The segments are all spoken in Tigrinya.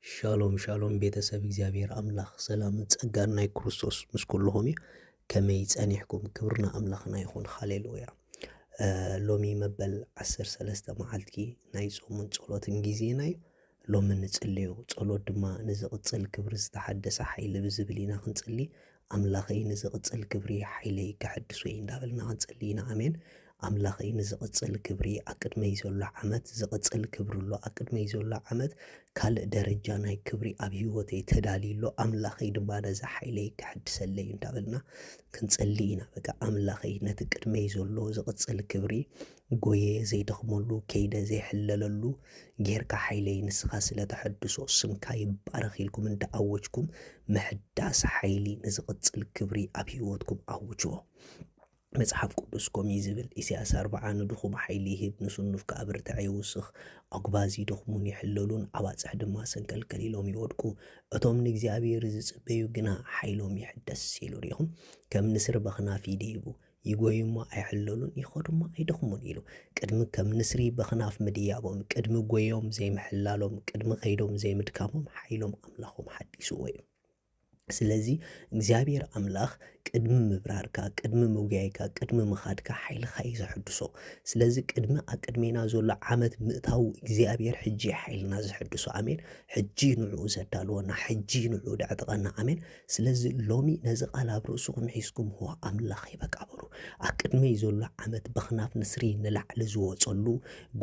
ሻሎም ሻሎም ቤተሰብ እግዚኣብሔር ኣምላኽ ሰላምን ጸጋን ናይ ክርስቶስ ምስ ኩልኹም እዩ። ከመይ ጸኒሕኩም? ክብርና ኣምላኽና ይኹን። ሃሌሉያ። እ፣ ሎሚ መበል ዓሰርተ ሰለስተ መዓልቲ ናይ ጾምን ጸሎትን ግዜና እዩ። ሎሚ ንጽልዮ። ጸሎት ድማ ንዝቕጽል ክብሪ ዝተሓደሰ ሓይሊ ብዝብል ኢና ክንጽሊ። ኣምላኸይ ንዝቕጽል ክብሪ ሓይለይ ከሐድስ ወይ እንዳበልና ክንጽሊ ኢና። ኣሜን። ኣምላኸይ ንዝቕጽል ክብሪ ኣብ ቅድመይ ዘሎ ዓመት ዝቕጽል ክብሪ ኣሎ። ኣብ ቅድመይ ዘሎ ዓመት ካልእ ደረጃ ናይ ክብሪ ኣብ ህይወተይ ተዳልዩ ኣሎ። ኣምላኸይ ድማ ነዚ ሓይለይ ከሐድሰለይ እንዳበልና ክንጽሊ ኢና። በቃ ኣምላኸይ ነቲ ቅድመይ ዘሎ ዝቕጽል ክብሪ ጎየ ዘይደኽመሉ ከይደ ዘይሕለለሉ ጌርካ ሓይለይ ንስኻ ስለ ተሐድሶ ስምካ ይባረኽ ኢልኩም እንዳኣወጅኩም ምሕዳስ ሓይሊ ንዝቕጽል ክብሪ ኣብ ህይወትኩም ኣውጅዎ። መጽሓፍ ቅዱስ ከምኡ እዩ ዝብል፣ ኢሳያስ ኣርብዓ ንድኹም ሓይሊ ይህብ፣ ንስኑፍ ከኣ ብርትዐ ይውስኽ። ኣጉባዝ ይደኽሙን ይሕለሉን፣ ኣባጽሕ ድማ ሰንከልከል ኢሎም ይወድቁ። እቶም ንእግዚኣብሔር ዝጽበዩ ግና ሓይሎም ይሕደስ ኢሉ። ርኢኹም? ከም ንስሪ በኽናፍ ይደይቡ፣ ይጎዩ እሞ ኣይሕለሉን፣ ይኸዱ እሞ ኣይደኽሙን ኢሉ። ቅድሚ ከም ንስሪ በኽናፍ ምድያቦም፣ ቅድሚ ጎዮም ዘይምሕላሎም፣ ቅድሚ ኸይዶም ዘይምድካሞም ሓይሎም ኣምላኾም ሓዲስዎ እዩ። ስለዚ እግዚኣብሔር ኣምላኽ ቅድሚ ምብራርካ፣ ቅድሚ ምጉያይካ፣ ቅድሚ ምኻድካ ሓይልኻ እዩ ዘሕድሶ። ስለዚ ቅድሚ ኣብ ቅድሜና ዘሎ ዓመት ምእታው እግዚኣብሔር ሕጂ ሓይልና ዘሕድሶ። ኣሜን። ሕጂ ንዕኡ ዘዳልወና፣ ሕጂ ንዕኡ ደዕጥቀና። ኣሜን። ስለዚ ሎሚ ነዚ ቃል ኣብ ርእስኹም ሒዝኩም፣ "ዋ ኣምላኽ ይበቃ በሉ። ኣብ ቅድመይ ዘሎ ዓመት በኽናፍ ንስሪ ንላዕሊ ዝወጸሉ፣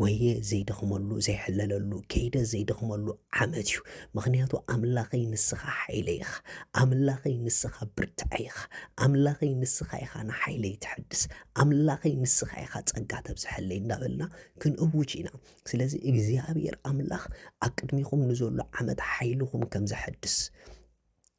ጎየ ዘይደኽመሉ፣ ዘይሕለለሉ፣ ከይደ ዘይደኽመሉ ዓመት እዩ። ምኽንያቱ ኣምላኸይ ንስኻ ሓይለይ ኢኻ። ኣምላኸይ ንስኻ ብርትዐይ ኢኻ። ኣምላኸይ ንስኻ ኢኻ ንሓይለይ ትሕድስ። ኣምላኸይ ንስኻ ኢኻ ጸጋ ተብዝሐለይ" እንዳበልና ክንእውጅ ኢና። ስለዚ እግዚኣብሔር ኣምላኽ ኣብ ቅድሜኹም ንዘሎ ዓመት ሓይልኹም ከም ዘሐድስ፣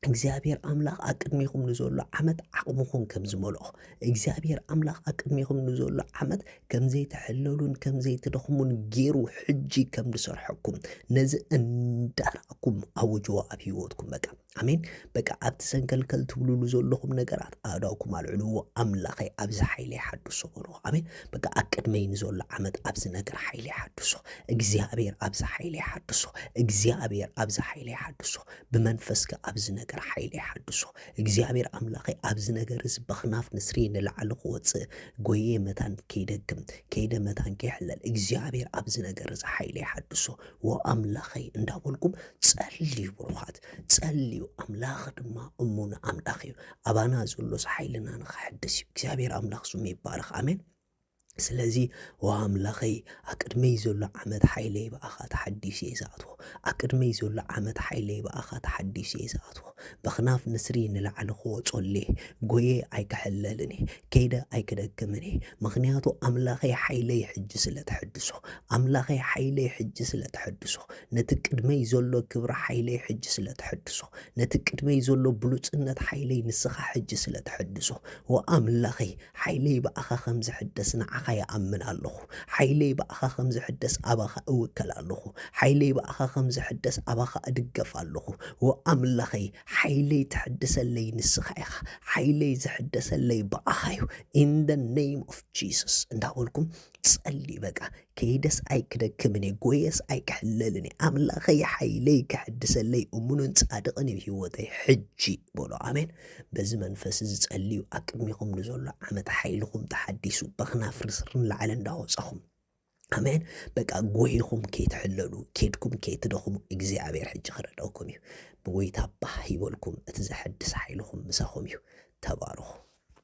እግዚኣብሔር ኣምላኽ ኣብ ቅድሜኹም ንዘሎ ዓመት ዓቕምኹም ከም ዝመልኦ፣ እግዚኣብሔር ኣምላኽ ኣብ ቅድሜኹም ንዘሎ ዓመት ከም ዘይትሕለሉን ከም ዘይትደኽሙን ገይሩ ሕጂ ከም ዝሰርሐኩም፣ ነዚ እንዳረኣኩም ኣውጅዎ ኣብ ህይወትኩም። በቃ ኣሜን። በቃ ኣብቲ ሰንከልከል ትብሉሉ ዘለኹም ነገራት ኣእዳውኩም ኣልዕልዎ። ኣምላኸይ ኣብዚ ሓይለይ ሓድሶ በልዎ። ኣሜን። በቃ ኣብ ቅድመይ ንዘሎ ዓመት ኣብዚ ነገር ሓይለይ ሓድሶ። እግዚኣብሔር ኣብዚ ሓይለይ ሓድሶ። እግዚኣብሔር ኣብዚ ሓይለይ ሓድሶ። ብመንፈስካ ኣብዚ ነገር ሓይለይ ሓድሶ። እግዚኣብሔር ኣምላኸይ ኣብዚ ነገር እዚ በኽናፍ ንስሪ ንላዕሊ ክወፅእ፣ ጎየ መታን ከይደክም፣ ከይደ መታን ከይሕለል፣ እግዚኣብሔር ኣብዚ ነገር እዚ ሓይለይ ሓድሶ። ዎ ኣምላኸይ እንዳበልኩም ጸልዩ ብሩኻት፣ ጸልዩ። ኣምላኽ ድማ እሙን ኣምላኽ እዩ። ኣባና ዘሎስ ሓይልና ንኸሐድስ እዩ። እግዚኣብሔር ኣምላኽ ስሙ ይባረኽ። ኣሜን። ስለዚ ዋ ኣምላኸይ፣ ኣብ ቅድመይ ዘሎ ዓመት ሓይለይ ብኣኻ ተሓዲሱ እየ ዝኣትዎ። ኣብ ቅድመይ ዘሎ ዓመት ሓይለይ ብኣኻ ተሓዲሱ እየ ዝኣትዎ። በኽናፍ ንስሪ ንላዕሊ ክወጾለይ፣ ጎየ ኣይክሕለልን እየ፣ ከይደ ኣይክደክምን እየ። ምኽንያቱ ኣምላኸይ ሓይለይ ሕጂ ስለ ተሐድሶ፣ ኣምላኸይ ሓይለይ ሕጂ ስለ ተሐድሶ፣ ነቲ ቅድመይ ዘሎ ክብሪ ሓይለይ ሕጂ ስለ ተሐድሶ፣ ነቲ ቅድመይ ዘሎ ብሉጽነት ሓይለይ ንስኻ ሕጂ ስለ ተሐድሶ፣ ዎ ኣምላኸይ ሓይለይ ብኣኻ ከም ዝሕደስ ንዓኻ ይኣምን ኣለኹ። ሓይለይ ብኣኻ ከም ዝሕደስ ኣባኻ እውከል ኣለኹ። ሓይለይ ብኣኻ ከም ዝሕደስ ኣባኻ እድገፍ ኣለኹ። ዎ ኣምላኸይ ሓይለይ ትሕድሰለይ ንስኻ ኢኻ። ሓይለይ ዝሕደሰለይ ብኣኻ እዩ። In the name of Jesus እንዳበልኩም ጸልዩ። በቃ ከይደስ ኣይክደክምን እየ፣ ጎየስ ኣይክሕለልን እየ። ኣምላኸይ ሓይለይ ክሕድሰለይ እሙንን ጻድቕን እዩ ህይወተይ ሕጂ በሎ። ኣሜን። በዚ መንፈስ እዚ ጸልዩ። ኣብ ቅድሚኹም ንዘሎ ዓመት ሓይልኹም ተሓዲሱ፣ በኽናፍ ንስሪ ንላዕሊ እንዳወጻኹም፣ ኣሜን፣ በቃ ጎይኹም ከይትሕለሉ፣ ኬድኩም ከይትደኽሙ እግዚኣብሔር ሕጂ ክረዳውኩም እዩ። ብጎይታ ባህ ይበልኩም፣ እቲ ዘሐድስ ሓይልኹም ምሳኹም እዩ። ተባረኹ።